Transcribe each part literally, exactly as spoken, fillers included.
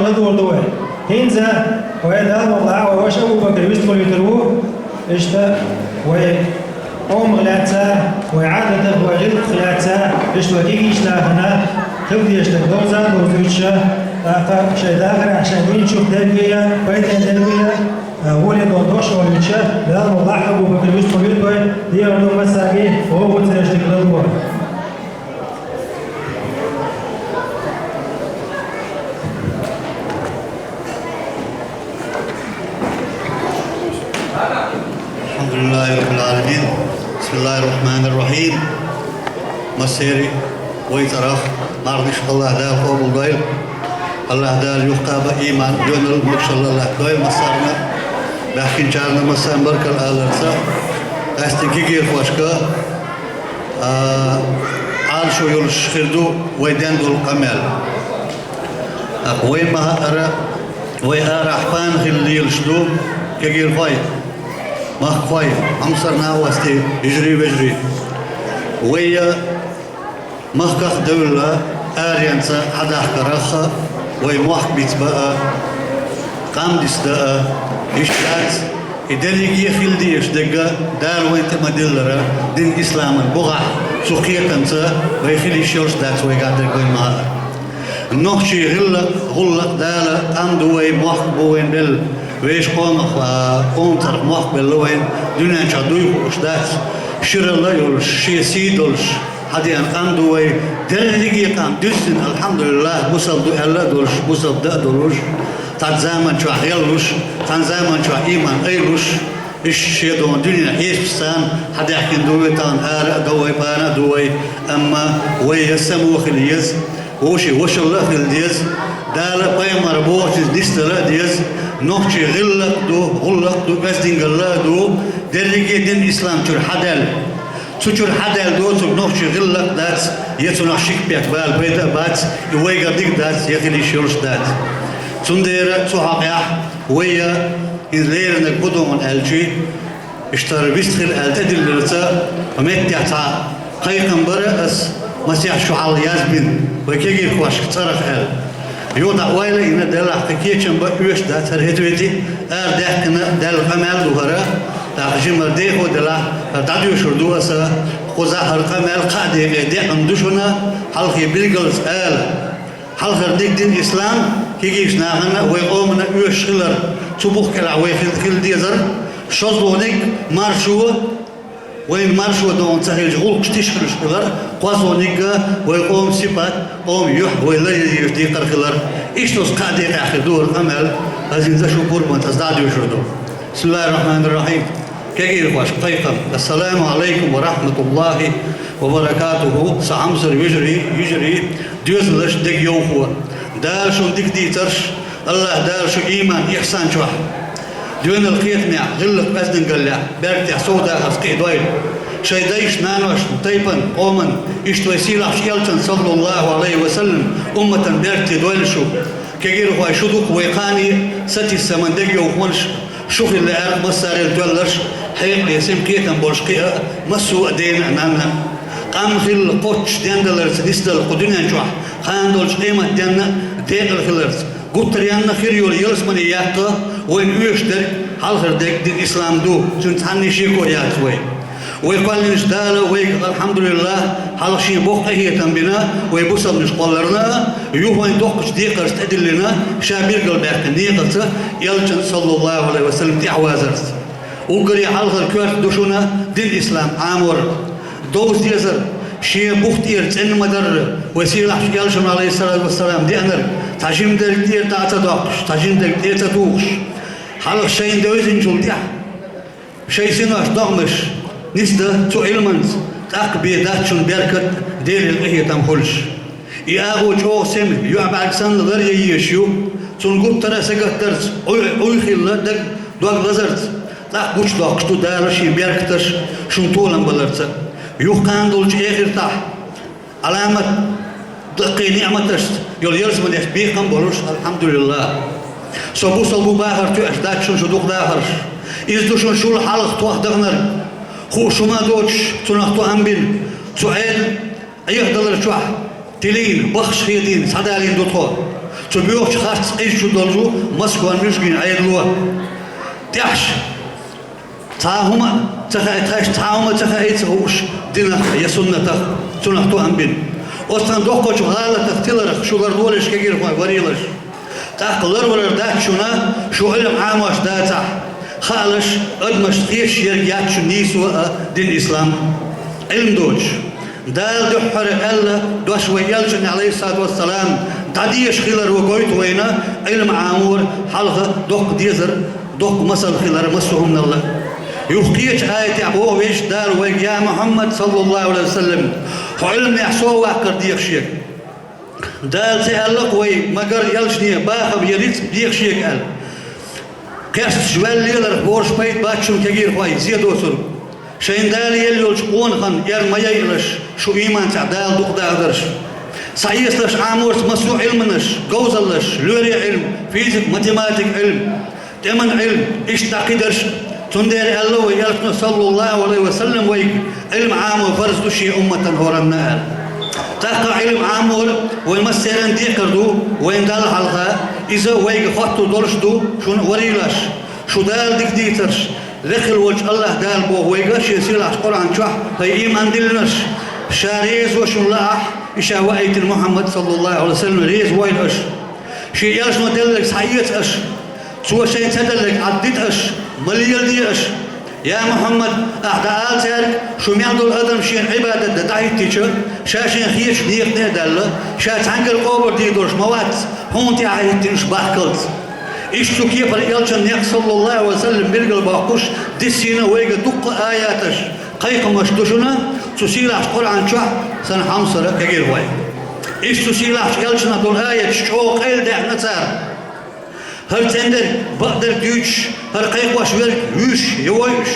Ладувр ду вай. ХӀинца вай Дала мукъ лахь вай ваша Абу-Бакр вистхуьлуьйтур ву. Иштта вай къомах лаьцна, вай Ӏадатах, вай гӀиллакхах лаьцна, иштта вай кегийча нахана хила дезаш дерг довза а довзуьйтуш, тӀаккха шайн дахарехь шайн дин чух дерг а, пайдехь дерг а, гӀоле долу дош а волуьйтуш, Дала мукъ лахь Абу-Бакр вистхуьлуьйту вай, дехар ду массаьрга, вовшахтоьхначу дика ладувр. الحمد لله رب العالمين. بسم الله الرحمن الرحيم. Массеран вай цӀарах мархнаш АллахӀ Дала къобалдойла. АллахӀ Дала юхакхаба иман, доьналла, могашалла латтадойла массарна, баьхкинчарна массарна баркалла аларца, къаьсттина кегийрхошка, а, Ӏалашо йолуш хир ду вай ден долу къамел. ТӀаккха вай ма-, хаара, вай арахь пана хилла лелаш ду кегийрхой, махкахой, хьомсара накъостий, йижарий, вежарий. Вай махках девлла, аренца хьадахкарх а, вай мохк бицбан а, къам дицдан а, иштта дац, и дерриге а хила дезаш дерг Дала вайна тӀе ма-диллара, дин исламан бухахь, цу кхетамца вай хила йиш йолуш дац вайгахь дерг вай ма-, Нохчийн гӀиллакх, гӀуллакх Дала къам ду вай, мохк бу вайна белла. Вешан къомах, а, къоман цӀарах мохк белла вайна, дуьнен чохь дуй хууш дац. Ширалла а йолуш, шен сий долуш, хьадеана къам ду вай. Дерриге а къам дуьззина, алхьамдулиллахӀ, бусалба ду аьлла а долуш, бусалба дан а долуш, цхьана заман чохь гӀеллуш, цхьана заман чохь ийман айлуш, иштта шен догӀу дуьне хьешпаш царна хьадаьхкина ду вай, тахана ара а ду вай, пана а ду вай, амма вай я само хила еза. Вовшийн вашалла а хила деза, Дала а, пайхамара бохучуьнца нисдала а деза. Нохчийн гӀиллакх а ду, гӀуллакх а ду, оьздангалла а ду, дерриге а дин ислам чуьра хьадаьлла. Цу чуьра хьадаьлла доцург нохчийн гӀиллакх а дац, я цунах шик бетта бала пайда а бац, и вайгара дика дац, я хила йиш йолуш дац. Цундела цу хьокъехь вай а, иза леринарг хӀун ду хьуна аьлча, иштта вистхила аьлла тӀедиллинарца, меттехь цхьа кхайкхам бара ас, масех шу хьалха язбина, вай кегийрхошка цӀарах аьлла. Юха дӀа ойла а йина делахь, кхин кечам бан оьшуш дац хӀара хӀетте а, арадаьккхина даьлла къамел а ду хӀара, тӀаккха жимма дехо делахь, хӀара дӀадоьшур ду аса, кхузахь хӀара къамел кхаа декъе деана ду шуна, хьалхе билгалца ала. Хьалхара дика дин ислам, кегийчу нахана а, вай къомана а оьшуш хилар, цу бух кӀелахь вай хила, хила дезар, шозлагӀниг маршо, вайна маршо догӀун ца хилча, гӀуллакхаш тиша хуьлуш хилар, кхозлагӀниг а вай къоман сипат, къоман юьхь, вай ларъян езаш декхар хилар. Иштта оцу кхаа декъехь хир ду хӀара къамел, хӀинца шу пурбанца аса дӀадоьшур ду. بسم الله الرحمن الرحيم. Кегийрхошка кхайкхам. السلام عليكم ورحمة الله وبركاته. Сан хьомсара вежарий, йижарий, доьзалш, дегайовхо. Дала шуна дика дийцарш, АллахӀ Дала шу ийман, ихсан чохь, доьналла, кхетамехь, гӀиллакх, оьздангаллехь, беркатехь, совдахарца кхиадойла. Шайн дайшна, наношна, тайпана, къомана, иштта вай сийлахьчу элчанна, саллаллахӀу Ӏалайхи ва саллам, умматана беркате дойла шу. Кегийрхой, шу ду-кх вай кхане а сатийсаман, дегайовхонаш, шу хилла аьлла массарел тоьлларш, хьекъале, сема, кхетам болуш кхин а, массо а дена а, нанна а. Къам хилла кхоччуш дендаларца нисдала кху дуьнен чохь, кхана долчу къематденна а декъала хиларца, гуттаренна а хир йолу ялсамане яккха вайна оьшуш дерг, хьалхара дерг дин ислам ду, цуьнца цхьанне шеко яц вай. Вай кхоьллинчу Дала вайга, алхьамдулиллахӀ, хьалха шен боккха къинхетам бина, вай бусалбанаш кхолларна а, юха вайн доккхачу декхарца тӀедиллина, ша билгалбаьккхина некъаца, элчанна, саллаллахӀу Ӏалайхи ва саллам, тӀаьхьавазарца. Уггаре хьалхара коьрта ду шуна дин ислам Ӏамор, довза дезар, шен бух тӀера цӀена ма-дарра, вай сийлахьчу элчано, Ӏалайхиссалату вассалам, деанарг, цхьа жима дерг тӀера дӀа а ца доккхуш, цхьа жима дерг тӀе а ца тухуш, хьалха шайна девзинчул тӀаьхьа шайн синош, догӀмаш нисдан цу Ӏилманца, тӀаккха бен дац шуна беркат, Делера къинхетам хуьлуш. И агӀо чӀогӀа сема, йоӀ бӀаьрг санна ларъян езаш ю, цунна гуттара а сагатдарца, Ӏуй, Ӏуй хилла даг, дог лазарца, тӀаккха гучудоккхуш ду Дала шен беркаташ шуна толам баларца. Юха кхана долчу эхартахь Ӏаламат даккхий ниӀматашца йолу ялсаманеш бекхам а болуш, алхьамдулиллахӀ. Со бусалба ву бахар тоьаш дац шуна шу дукха дахарш. Иза ду шуна шул хьалха тох даханарг. Хууш хӀума а доцуш, цунах тоам бина. Цу Ӏедал Ӏехадалар чохь тилийна, баххаш хедийна, схьадалийна ду тхо. Цу боьхачу харц къиза чу долчу Москван муьжгийн Ӏедало. ТӀехьаш цхьа хӀума а ца хаьа, тхаьш цхьа хӀума а ца хаьа ца хууш динах я суннатах, цунах тоам бина. Оцу тхан доккхачу гӀалатах, тиларх шу лардолаш, кегийрхой, варийлаш. ТӀаккха ларвалар дац шуна, шу Ӏилма Ӏамош дацахь, хаалаш, адамашна хеташ ерг яц шун нийсо а, дин ислам а. Ӏилма доцуш. Дала дуьххьара аьлла дош вай элчане, Ӏалайхиссалату вассалам, дӀадеша хилар ву гойту вайна, Ӏилма Ӏамор хьалха доккха дезар, доккха масал хилар массо а хӀуманал а. Юха кхечу аятехь боху везачу Дала вайга: «Я Мухьаммад, саллаллаху Ӏалайхи ва саллам, хьо Ӏилманехь совваккхар деха шега». Дала ца аьлла-кх вай, магар элчане бахам я рицкъ деха шега аьлла. Кхерсташ ваьлла леларх бохуш пайда бац шуна, кегийрхой, зе доцург. Шайна Дала елла йолчу къонахана эр ма яйалаш, шу ийманца Дала дукха дахдарш. Схьаэцалаш Ӏаморца массо а Ӏилманаш, говзаллаш, лоьрийн Ӏилма, физика, математика Ӏилма, тӀеман Ӏилма, иштта дӀа кхидерш. Цундела аьлла вай элчано, саллаллаху Ӏалайхи ва саллам, вайга: «Ӏилма Ӏамо фарз ду шен умматан хӀоранна», – аьлла. ТӀаккха Ӏилма Ӏамор вай массеран декхар ду, вайна Далла хьалха, иза вайга хоттур долуш ду шуна, варийлаш. Шу Дала дика дийцарш, лекха хила волчу АллахӀ Дала боху вайга Шен сийлахьчу Къуръан чохь: «ХӀай ийман диллинарш, Ша реза ву шуна лаахь, и Ша ваийтина Мухьаммад, саллаллаху Ӏалайхи ва саллам, реза войла аша. Шен элчано делларг схьаэца аша, цо шайна ца делларг Ӏаддита аша, ма леладе аша. Я Мухьаммад, ахь дӀаала цаьрга, шу мел долу адам шена Ӏибадат дан дӀахӀиттича, ша шена хеташ некъа тӀе а даьлла, ша цхьаьнгара къобалдийр долуш ма вац, хьуна тӀаьхьахӀиттина уьш бахкалц». Иштта цу кепара элчан некъ, саллаллаху Ӏалайхи ва саллам, билгал боккхуш, диссийна вайга дуккха аяташ, кхайкхамаш ду шуна цу сийлахьчу Къуръан чохь, сан хьомсара, кегийрхой. Иштта цу сийлахьчу элчанах долу аяташ чӀогӀа къайладаьхна цара. ХӀара цӀена дерг, бакъдерг дуьйцуш, хӀара кхайкхош верг вуьйш я войуш,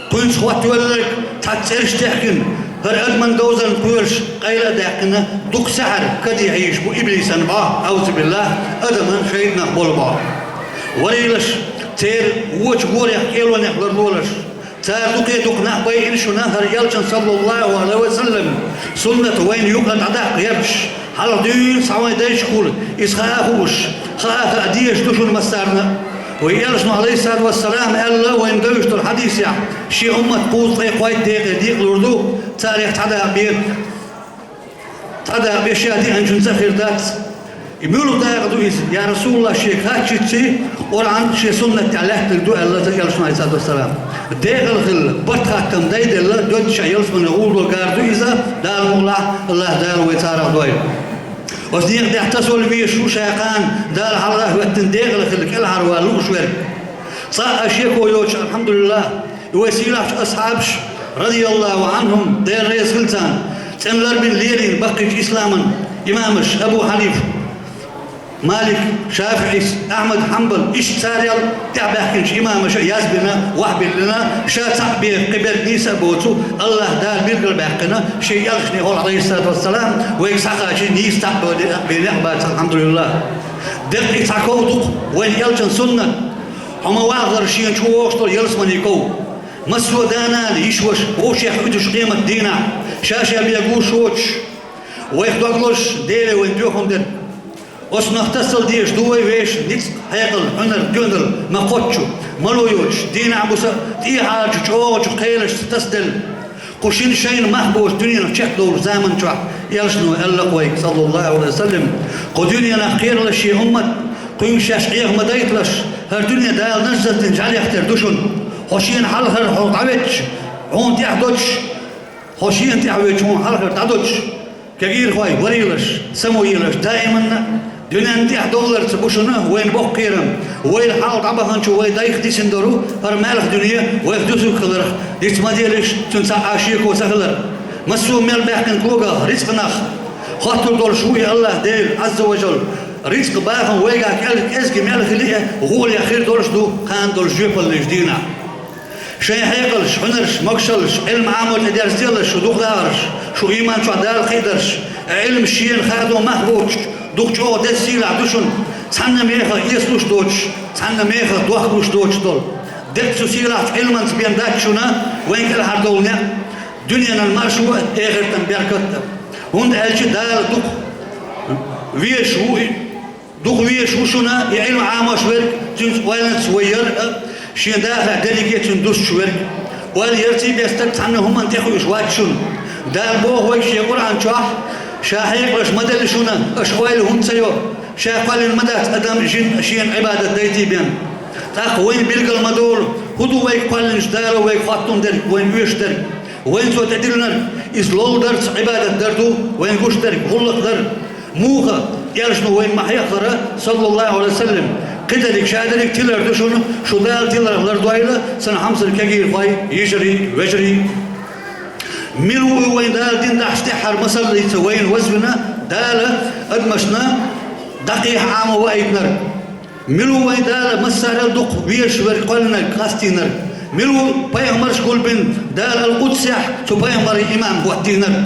кхуьнца хоттавелларг цхьацца цӀераш техкина, хӀара адаман говзаллина кхоьруш къайла а даьккхина, дукха саьхьар, каде хьийзаш бу иблисан бӀо, аӀузубиллахӀ, адаман, шайтӀанах болу бӀо. Варийлаш, церан вочу горех, кӀелонех лардолаш. Цара дукхе дукха нах байина шуна хӀара элчан, саллаллаху Ӏалайхи ва саллам, суннат вайна юкъа дӀадаккха гӀерташ, хьалха дуьйна схьа вайн дайшкахула, иза хаа хууш, хаа хаа дезаш ду шуна массарна а. Вай элчано, Ӏалайхиссалату вассалам, аьлла вайна девзаш долу хьадисехь: «Шен уммат кхузткъе кхойтта декъе декъалур ду, царех цхьа дакъа бен, цхьа дакъа бен ша деанчуьнца а хир дац». И муьлха дакъа ду иза, я РасулаллахӀ, шега хаттачуьнций, Къуръан, шен суннат тӀехь лаьттарг ду аьлла, элчано, Ӏалайхиссалату вассалам. Декъала хилла, барт-хаттам дайделла, доьдучохь ялсамане гӀур долу гар ду иза, Дала мукъалахь, АллахӀ Дала вай царах дойла. Оцу некъа тӀехь тасавала везаш ву ша кхана, Дала хьалха а хӀоьттина, декъала хилла кӀелхьарвала лууш верг. Цкъа а шеко йоцуш, алхьамдулиллахӀ, и вай сийлахьчу асхьабаш, радияллаху Ӏанхум, Дела реза хила царна, цӀена ларбина, лелийна баккхийчу исламан имамаш: Абу Хьанифа, Малик, ШафиӀис, Ахьмад, Хьанбал, иштта царел тӀаьхьабаьхкинчу имамаша язбина, вахьбиллина, ша цхьаъ бен кхин берг нийса а боцу, АллахӀ Дала билгалбаьккхина, шен элчане, хӀокху, Ӏалайхиссалату вассалам, вайга схьакхачий нийса цхьаъ бен некъ бац, алхьамдулиллахӀ. Деккъа и цхьа ков ду-кх, вайн элчан суннат. Хьо ма вахара шена чу вогӀуш долу ялсаманин ков. Массо а да-нана, йиша-ваша вовшех уьдуш къематан дийнахь, ша-ша бен гуш воцуш, вайх дог лозуш, Деле вайна доьхна дерг. Оцунах тасалла дезаш ду вай вешан ницкъ, хьекъал, хьуьнар, доьналла, ма кхоччу, мало йоцуш, дийнахь-буса тӀехьарчу чӀогӀачу кхелашца тасаделла. Кху шина шайна мах боцу дуьненах чекхдовлучу заман чохь, элчано аьлла-кх вайга, саллаллаху Ӏалайхи ва саллам: «Кху дуьненах кхералаш шен уммат, кхуьнга шаьш Ӏеха ма дайталаш, хӀара дуьне Дала наждатдина жӀаьлех тера ду шуна. Хьо шена хьалхара хьо дӀаветташ, хьуна тӀаьхьа доцуш, хьо шена тӀаьхьа воьдуш, хьуна хьалхара дӀадоцуш». Кегийрхой, варийлаш, самуилаш, даиманна а дуьненна тӀехь довларца бу шуна вайна боккха кхерам. Вайла хьалха дӀабаханчу вай дайх дисина долу хӀара маьлха дуьне вайх дуьсург хиларх, диц ма делаш, цуьнан цхьа а шеко ца хилар. Массо а мел баьккхина когах, рицкъанах хоттур долуш ву и АллахӀ Дела, Ӏазза ва Жалла. Рицкъа, бахам вайгахь кӀел-, кӀезиг мел хили а, гӀоле хир долуш ду кхана долу жоьпаллин дийнахь. Шайн хьекъалш, хьуьнарш, могушаллаш, Ӏилма Ӏамо тӀедерзаделаш шу дукха дахарш, шу ийман чохь Дала кхиадарш, Ӏилма шена хадо мах боцуш, дукха чӀогӀа деза сийлахь ду шуна, цхьанна мехах эцалуш доцуш, цхьанна мехах дохкалуш доцуш долу. Деккъа цу сийлахьчу Ӏилманца бен дац шуна вайн кӀелхьардовла некъ, дуьненан маршо а, эхартан беркат а. ХӀунда аьлча Дала дукха везаш ву и. Дукха везаш ву шуна и Ӏилма Ӏамош верг, цуьнца ойланца вай яр а, шен дахар дерриге цуьнан дуссуш верг. Ойла ярций бестарг цхьанна хӀуманна тӀекхуьуш вац шуна. Дала боху вайга шен Къуръан чохь, ша хьекъалаш ма делла шуна, аша ойла хӀунда ца йо, ша кхоьллина ма дац адам а, жин а шена Ӏибадат дайтий бен. ТӀаккха вайна билгал ма долу, хӀун ду вайга кхоьллинчу Дала вайга хӀоттам дерг, вайна оьшуш дерг, вайна Цо тӀедиллинарг, иза ловла дарца Ӏибадат дар ду, вайна гуш дерг гӀуллакх дар. Муха, элчано вайна ма хьеххара, саллаллаху Ӏалайхи ва саллам, кхидерг, шадерг тилар ду шуна, шу Дала тиларх лардойла, сан хьамсара кегийрхой, йижарий, вежарий. Мила ву и вайн Дала дин дахьаш тӀаьххьара масаллица вайна вазвина, Дала адамашна дӀакхехьа Ӏамо ваийтинарг? Мила ву вайн Дала массарел дукха везаш верг кхоьллинарг, къастийнарг? Мила ву пайхамарш гулбина Дала Ал-Къудсехь цу пайхамарийн имам хӀоттийнарг?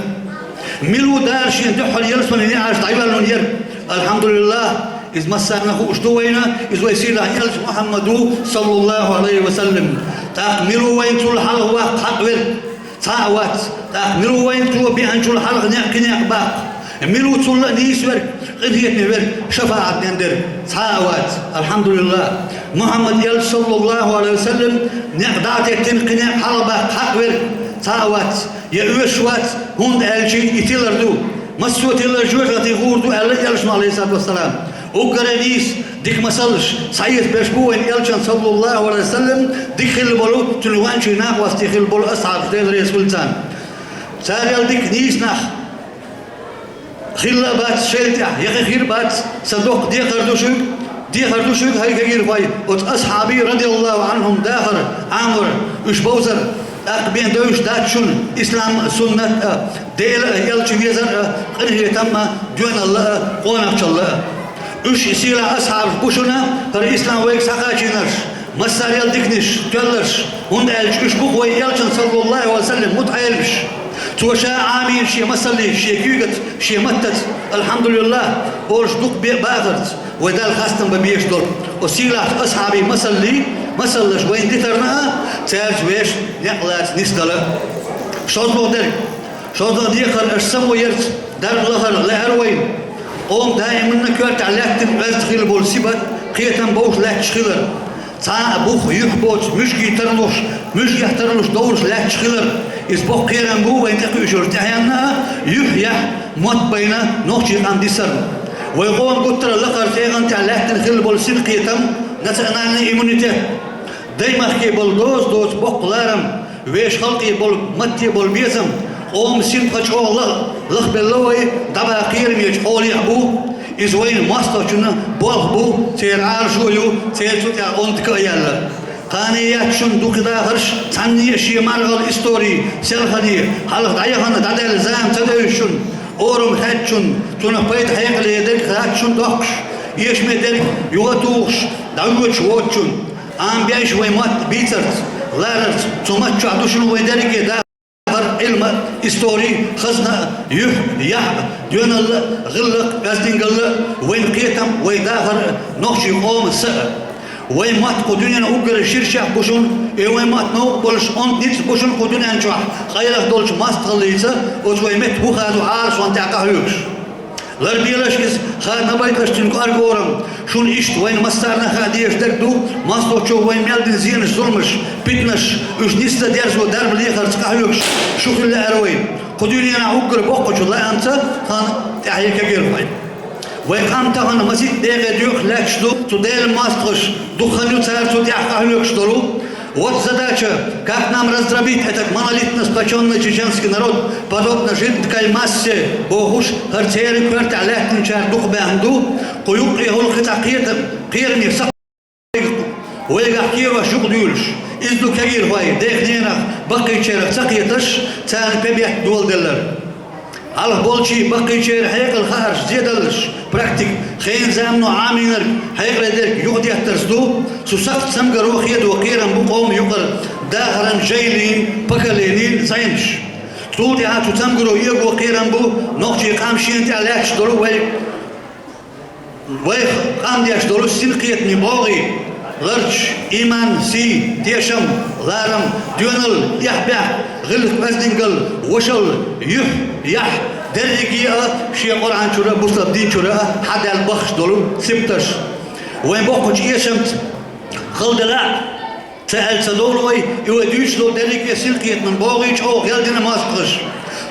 Мила ву Дала шен дуьххьара ялсаманин неӀарш дӀайоьллун ерг? АлхьамдулиллахӀ, иза массарна хууш ду вайна, иза вай сийлахь элча Мухьаммад ву, саллаллаху Ӏалайхи ва саллам. ТӀаккха мила ву вайн цул хьалха ваккха хьакъ верг? Цхьа а вац. ТӀаккха мила ву вайн цо беанчул хьалха некъ, кхин некъ баккха? Мила ву цул а нийса верг, къинхетаме верг, шафаӀат ден дерг? Цхьа а вац. АлхьамдулиллахӀ. Мухьаммад элча, саллаллаху Ӏалайхи ва саллам, некъ дӀа а теттина, кхин некъ хьалха баккха хьакъ верг? Цхьа а вац. Я оьшуш вац, хӀунда аьлча и тилар ду. Массо а тилар жоьжахатин гӀур ду аьлла элчано, Ӏалайхиссалату вассалам. Уггаре нийса дика масалш схьаэца берш бу вайн элчан, саллаллаху Ӏалайхи ва саллам, дика хилла болу, цуьнан ванчийн накъостий хилла болу асхьабаш, Дела реза хуьлда царна. Царел дика нийса нах хилла а бац шайна тӀехь, я хир а бац, сан доккха дехар ду шуьга, дехар ду шуьга, хӀай кегийрхой, оцу асхьабийн, радияллаху Ӏанхум, дахар, Ӏамор, уьш бовзар, тӀаккха бен девзаш дац шуна ислам а, суннат а, Дела а, элча везар а, къинхетам а, доьналла а, къонахчалла а. Уьш сийлахь асхьабаш бу шуна, хӀара ислам вайга схьакхачийнарш, массарел диканаш тоьлларш, хӀунда аьлча уьш бу-кх вайн элчан, саллаллаху Ӏалайхи ва саллам, мутаӀеламаш. Цо ша Ӏамийна шен масаллица, шен куьйгаца, шен маттаца, алхьамдулиллахӀ, олуш дукха бе-, бахарца, вай Далла хастам бан безаш долу. Оцу сийлахьчу асхьабийн масаллий, масаллаш вайна дитарна а, цаьрца вешан некъ лаца нисдала а. ШозлагӀа дерг. ШозлагӀа дехар аша само ярца дарба лахар лаьара вайна. Къоман даиманна коьртехь лаьттина оьзда хилла болу сибат, кхетам бовш лаьтташ хилар. Цхьа а бух, юьхь боцу муьжгий тарлуш, муьжгех тарлуш довлуш лаьтташ хилар. Иза боккха кхерам бу вайн тӀекхуьуш йолчу тӀаьхьенна а, юьхь-яхь, мотт байна нохчийн къам дисарна. Вайн къоман гуттар а лакхара тӀегӀан тӀехь лаьттина хилла болу синкхетам, национальный иммунитет. Даймахке болу доза доцу боккха ларам, вешан халкъе болу, матте болу безам, къоман синпха чӀогӀа лах-, лахбелла вай, дӀабаха кхерамечу хьолехь а бу. Иза вайна мостагӀчунна болх бу, церан Ӏалашо ю, церан цу тӀехь онда ка а яьлла. Кхане яц шуна дукха дахарш, цхьанне а шен маргӀал истори, селхане, хьалха дӀаяхана дӀадаьлла зама ца девза шуна, орам хаьдда шуна, цунах пайда хьекъале дерг хаьдда шуна доккхуш, эшаме дерг юха а тухуш, дӀавоьдуш воцучунна. Ӏамабеш вайн мотт бийцарца, ларарца, цу матта чохь ду шуна вайн дерриге дахар, Ӏилма, истори, хазна, юьхь, яхь, доьналла, гӀиллакх, оьздангалла, вайн кхетам, вайн дахар, нохчийн къоман са а. Вайн мотт кху дуьненан уггар ширшех бу шуна, и вайн мотт новкъа болуш онда ницкъ бу шуна кху дуьнен чохь, къайлаха долчу мостагӀаллица оцу вайн меттан вуха ду Ӏалашонна тӀехь къахьоьгуш. Ларбелаш иза, хадам байталаш цуьнан кӀоргорам. Шуна иштта вайна массарна а хаа дезаш дерг ду, мостагӀчо вайна мел дина зенаш, зуламаш, питанаш, уьш нисса дерзо дарба лехарца къахьоьгуш шу хила лаьара вай. Кху дуьненахь уггар боккхачу лаамца тхан тӀаьхье кегийрхой. Вайн къам тахана масийтта декъе доькъуш лаьтташ ду, цу Делан мостагӀаша дукха хан ю цара цу тӀехь къахьоьгуш долу. Вот задача, как нам раздробить этот монолитно сплочённый чеченский народ, подобно жидкой массе, бохуш, хӀара церан коьртехь лаьттинчара дукха баьхна ду, кху юккъе хӀума кхин цхьа кхета-, кхераме сакхт вайгахь кхерош юкъадуьйлуш. Иза ду кегийрхой, дех-ненах, баккхийчарах ца кхеташ, царна пе бетта доладеллар. Хьалха болчийн, баккхийчеран хьекъал, хаарш, зеделлаш, практика, хенан замано Ӏамийнарг, хьекъале дерг юхадеттарца ду, цу сакхтан цамгаро хедо кхерам бу къоман юкъара дахаран, жайнийн, поколенийн зӀенаш. Цул тӀаьхьа цу цамгаро эго кхерам бу нохчийн къам шена тӀехь лаьтташ долу вай Вай къам деш долу синкхетаме бӀогӀий: гӀерташ, иман, сий, тешам, ларам, доьналла, эхь-бехк, гӀиллакх-оьздангалла, вошалла, юьхь, яхь, Дерриге а шен Къуръан чура а, бусалба дин чура а хьадаьлла бахаш долу сибаташ. Вайн боккхачу эшамца хала делахь а, ца аьлла ца довла вай, и вай дуьйцуш долу дерриге а синкхетаман богӀий чӀогӀа гӀелдина мостагӀаша.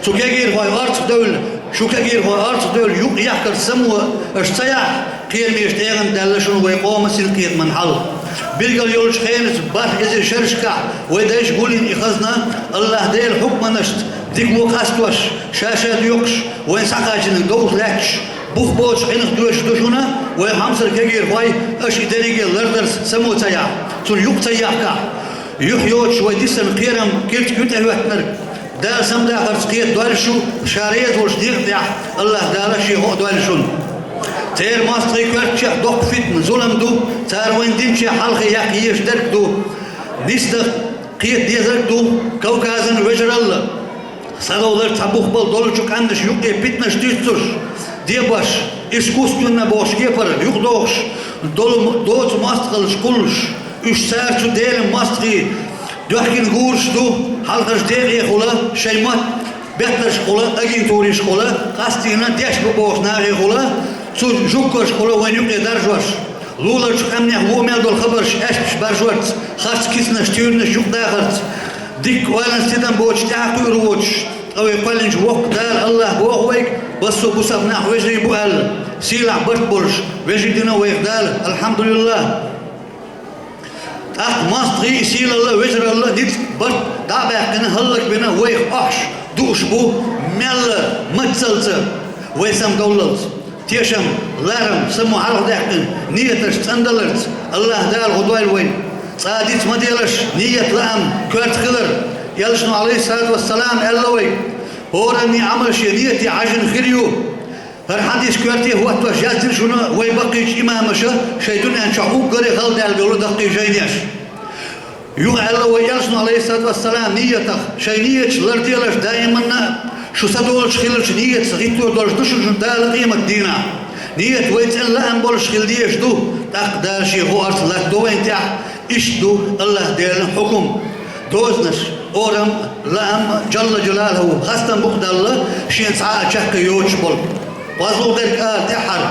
Цу кегийрхой орцах девлла, шу кегийрхой орцах девлла юкъ яхкар само аша ца яхь, кхерамечу тӀегӀан даьлла шуна вай къоман синкхетаман хьал. Билггал йолчу хенаш бархӀ эзар шерашкахь вай дайша гулйина и хазна, АллахӀ Делан хьукманашца дика вон къастош, ша-ша доькъуш, вайн схьакхачийнарг довха лаьтташ, бух боцуш къинах доьшуш ду шуна вай хьомсара кегийрхой, аша и дерриге а лардарца само ца яхь, цунна юкъ ца яхкахь. Юьхь йоцуш вай дисина кхерам киртиг ю тӀехӀоьттинарг. Дала самадахарца кхета дойла шу, ша реза волчу некъа тӀехь АллахӀ Дала шен гӀо а дойла шуна. Церан мостагӀийн коьртачех доккха фитна, зулам ду, цара вайна динчех хьалхе яккха езаш дерг ду. Нисдан кхета дезарг ду Кавказан вежаралла. Схьадовлар цхьа бух бала долчу къаьмнаш юккъе питанаш туьйцуш, дебаш, искусственно бохуш кепара юкъадохуш долу доцу мостагӀаллаш кхуллуш, уьш цара цу Делан мостагӀийн доьхкина гураш ду, хьалхарчу декъехула, шайн мотт беттаршкахула, агентурашкахула, къастийна деш бу бохучу нахехула, цу жуггашкахула вайн юккъе даржош. Луларчу къаьмнех вон мел долу хабарш аьшпаш баржорца, харц кицанаш, туьйранаш юкъадахарца, дикка ойланаш, тидам боцуш тӀаьхьа кхуьур воцуш, ткъа вай кхоьллинчу воккха Дала АллахӀ боху вайга, массо а бусалба нах вежарий бу аьлла, сийлахь барт болуш, вежарий дина вайх Дала, алхьамдулиллахӀ. ТӀаккха мостагӀий, сийлалла, вежаралла ницкъ, барт дӀа а баьккхина, хӀаллакбина, вайх охьуш, дууш бу, мелла, маццалца, вай самадовллалц. Тешам, ларам, само хьалхадаьккхина, нияташ цӀандаларца, АллахӀ Дала гӀо дойла вай. Цкъа диц ма делаш, ният, лаам коьрта хилар. Элчано, Ӏалайхиссалату вассалам, аьлла вайга: «ХӀоранний Ӏамал шен ниете хьаьжжина хир ю». ХӀара хьадис коьрте хӀоттош яздина шуна вай баккхийчу имамаша шайн дуьнен чохь уггаре хала даьлла долу даккхий жайнеш. Юха аьлла вай Элчано, Ӏалайхиссалату вассалам, ниятах, шайн нияташ ларделаш даиманна а, шу са долуш хиллачу ниятца гӀиттор долуш ду шуна Дала къематдийнахь. Ният вай цӀена лаам болуш хила дезаш ду, тӀаккха Дала шен гӀо арца латтадо вайна тӀехь, иштта ду АллахӀ Делан хьукум. Дозанаш, орам, лаам, Джалла Джалалаху, хастам бу-кх Далла, шен цхьа а чаккхе йоцуш болу. КхозлагӀа дерг ала тӀаьххьара.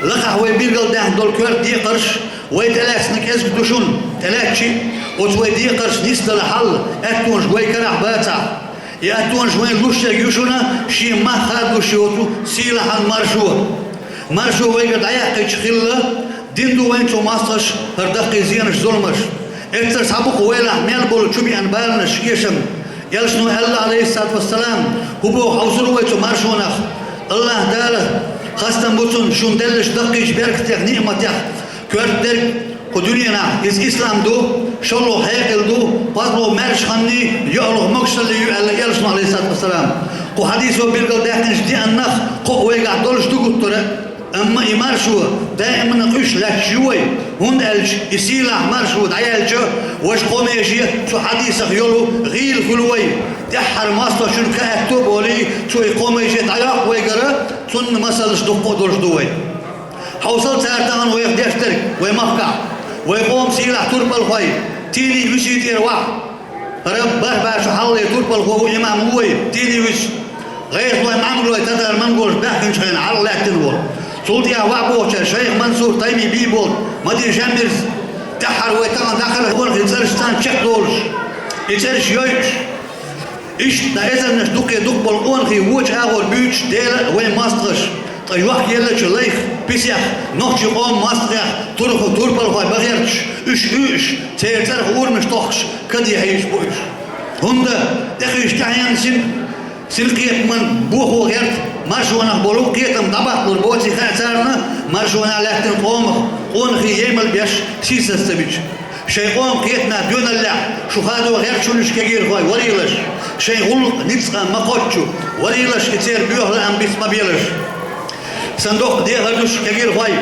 Лакхахь вай билгалдаьхна долу коьрта декхарш, вай тӀелаьцна кӀезиг ду шуна, тӀелаьцчи, оцу вай декхарш нисдала хьал, аьттонаш вай карахь бацахь. И аьттонаш вайна луш ерг ю шуна, шен мах хадалуш йоцу сийлахьан маршо. Маршо вайгара дӀаяьккхича хилла, дина ду вайна цу мостагӀаша хӀара даккхий зенаш, зуламаш. Эццара схьа бу-кх вайлахь мел болу чу биъна баланаш, эшам. Элчано аьлла, Ӏалайхиссалату вассалам: «ХӀун боху хьовсур вай цу маршонах? АллахӀ Дала, хастам бу цунна, шуна деллачу даккхийчу беркатех, ниъматех коьрта дерг кху дуьненахь иза ислам ду, шолгӀа хьекъал ду, кхозлагӀа маьрша ханний, йоалгӀа могушаллий ю», аьлла Элчано, Ӏалайхиссалату вассалам. Кху хьадисо билгалдаьккхинчу деаннах кхоъ вайгахь долуш ду гуттара. Амма и маршо даиманна къуьйсуш лаьтташ ю вай, хӀунда аьлча и сийлахь маршо дӀаяьлча, важа кхо меже цу хьадисах йолу гӀийла хуьлу вай. ТӀаьххьара мостагӀчун кхин аьтто а болий, цо и кхо меже дӀайоккху вайгара, цунна масалш дуккха а долуш ду вай. Хьовсал цара тахана вайх деш дерг вай махкахь. Вай къоман сийлахь турпалхой, Тиний Висин тӀера вахь. ХӀара бархӀ бӀе шо хьалхалера турпалхо ву, имам ву вай, Тиний Вис. ГӀайгӀазлой, мӀамгалой, татар-монголаш баьхкинчу хенахь хьалха лаьттина волу. Цул тӀаьхьа ваӀ бохучара шайх Мансур, Тайми Бийболат, Мадин Жамирс, тӀаьххьара вай тахана дӀахархо къонахий цӀераш царна чекхдолуш, и цӀераш йойуш. Иштта эзарнаш дукха дукха болу къонахий вочу агӀор буьйцуш Дела а, вайн мостагӀаша, ткъа йохкаеллачу лайх, писех, нохчийн къоман мостагӀех турпа-, турпалхой бахьерташ, уьш уьйуш, церан цӀарах урамаш тохкуш, каде хьийзаш бу уьш. ХӀунда тӀехуьйсуш тӀаьхьенна син-, синкхетаман бохо гӀерта маршонах болу кхетам дӀабаккхалур боций хаьа царна, маршонах лаьттина къомах къонахий емал беш сийсаз ца бича. Шайн къоман кхетамехь доьналлехь шу хадо гӀерташ хуьлуш кегийрхой варийлаш, шайн гӀуллакх ницкъан ма кхоччу варийлаш, и церан боьха лаам биц ма белаш. Сан доккха дехар ду шуьга, кегийрхой,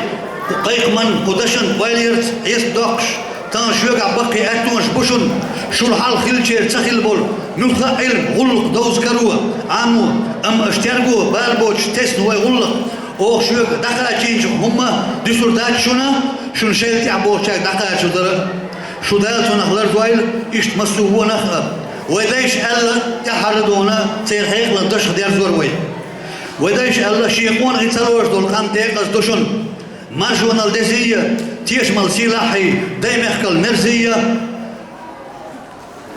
кху кхайкхаман, кху дашан ойла ярца Ӏеса доккхуш, тахана шуьгахь баккхий аьттонаш бу шуна, шул хьалха хиллачеран ца хилла болу муьлхха а Ӏилма, гӀуллакх довза каро, Ӏамо, амма аша терго бала боцуш тесна вай гӀуллакх. Оха шуьга дӀакхачийначух хӀумма дуьсур дац шуна, шуна шайна тӀехь бохучаьрга дӀакхачо дара. Шу Дала цунах лардойла, иштта массо а вонах а. Вай дайша аьлла, тӀаьххьара дуьйна церан хьекъалан дашах дерзор вай. Вай дайша аьлла, шен къонахий ца лоруш долу къам декъаза ду шуна. Маршонал дезийя, тешамал сийлахьий, дай мехкал мерзийя.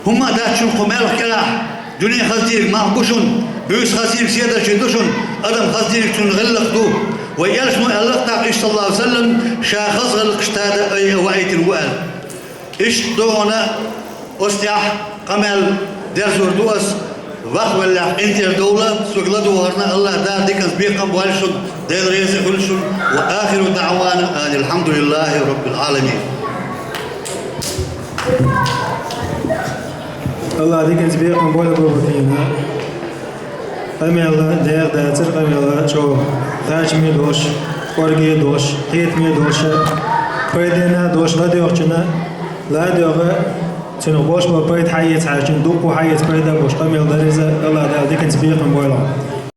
ХӀумма а дац шуна кху маьлхан кӀелахь, дуьне хаза дийриг малх бу шуна, буьйса хаза дийриг седарчий ду шуна, адам хаза дийриг цуьнан гӀиллакх ду. Вай элчано аьлла-кх тӀаккха, иштта, саллаллаху Ӏалайхи ва саллам, ша хаза гӀиллакхаш тада айа ваийтина ву аьлла. Иштта догӀана оцу тӀехь къамел дерзор ду ас, вахвеллехь къинтӀера довла, соьга ладогӀарна АллахӀ Дала диканца бекхам бойла шуна, Дела реза хуьлда шуна, ва ахиру даъвана анил хьамдулиллахи раббил Ӏаламин. АллахӀ диканца бекхам бойла Бубакина. Къамел дегӀ дацара, къамел чӀогӀа кхачаме долуш, кӀорге долуш, кхетаме долуш, пайденна долуш, ладоьгӀучунна ладоьгӀа, цунах болуш болу пайда хьаэца хьаьжчунна дуккха хьаэца пайда болуш къамел дара иза, АллахӀ Дала диканца бекхам бойла.